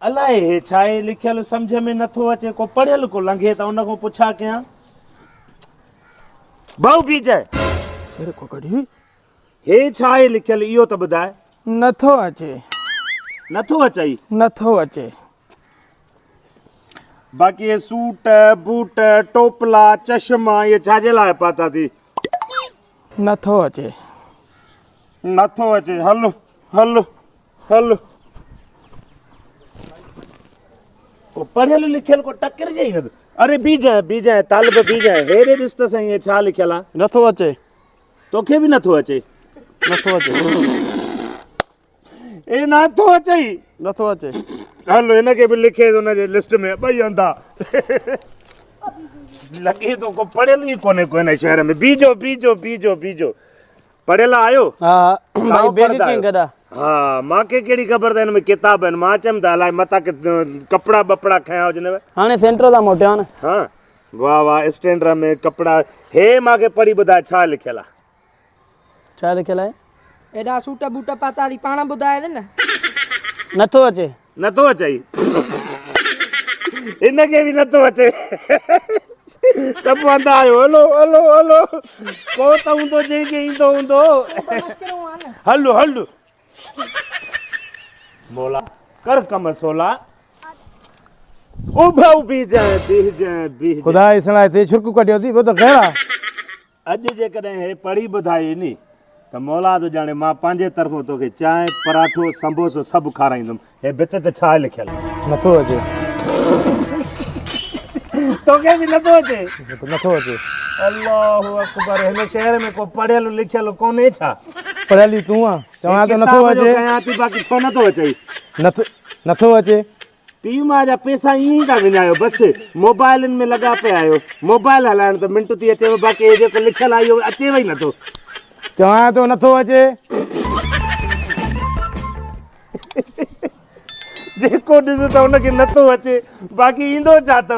الائي هي ڇا آهي لکيل سمجهه ۾ نٿو اچي ڪو پڙهيل ڪو لنگهي ته ان کان پڇا ڪيان. ڀائو بيهجانء. سر ڪو ڪڍي. هي ڇا آهي لکيل اهو ته ٻڌاء. نٿو اچي. نٿو اچئي. نٿو اچي. باقي هي سوٽ، بوٽ، ٽوپلا، چشما اهي ڇا جي لاء پاتا ٿي؟ نٿو اچي. نٿو اچي. هل هل هل. ڪو پڙهيل لکيل ڪو ٽڪرجي ئي نٿو. اري بيهجانء بيهجانء طالب بيهجانء هيڏي ڏس ته سهي هي ڇا لکيل آ. نٿو اچي. توکي به نٿو اچي. نٿو اچي. اي نٿو اچي. نٿو اچي. هل هن کي به لکي هن جي لسٽ ۾ ٻئي انڌا. لڳي ٿو ڪو پڙهيل ئي ڪونهي ڪو هن شهر ۾. بيهجو بيهجو بيهجو بيهجو. پڙهيل آهيو؟ ها ڀائي بيگ ڪين گڏا. ها مان کي ڪهڙي خبر ته هن ۾ ڪتاب آهن. مان چيم ته الائي متان ڪي ڪپڙا ٻپڙا کنيا هجنو. هاڻي سينٽر تان موٽيو آهيان نه. ها واه واه اسٽينڊر ۾ ڪپڙا. هي مان کي پڙهي ٻڌاء ڇا لکيل آهي؟ ڇا لکيل آهي؟ ايڏا سوٽ بوٽ پاتا اٿئي پاڻ ٻڌاء نه. نٿو اچي. نٿو اچئي. هن کي به نٿو اچي. ته پوء انڌا آهيو. هلو هلو هلو. ڪو ته هوندو جنهن کي ايندو هوندو. هل هل. مولا ڪر ڪم سولا. اڀ بيهجانء بيهجانء بيهجانء. خدا جي سڻائي ٿي ڇرڪ ڪڍيو ٿي ٻيو ته خير آ. اڄ جيڪڏهن هي پڙهي ٻڌائي ني ته مولا ٿو ڄاڻي مان پنهنجي طرفون توکي چانهه، پراٺو، سمبوسو سڀ کارائيندم. هي ڀت تي ڇا آهي لکيل؟ نٿو اچي. توکي به نٿو اچي؟ نٿو اچي. الله اڪبر هن شهر ۾ ڪو پڙهيل لکيل ڪونهي ڇا؟ پڙهيل ئي تون آن. چوان ٿو نٿو اچي. ڪيان ٿي باقي ڇو نٿو اچئي؟ نٿو اچي. پيء ماء جا پيسا ائين ئي ٿا وڃايو بس موبائلن ۾ لڳا پيا آهيو موبائل هلائڻ ته منٽ ٿي اچيو باقي هي جيڪو لکيل آهي اهو اچيو ئي نٿو. چوان ٿو نٿو اچي. جيڪو ڏس ته ان کي نٿو اچي باقي ايندو ڇا اٿو.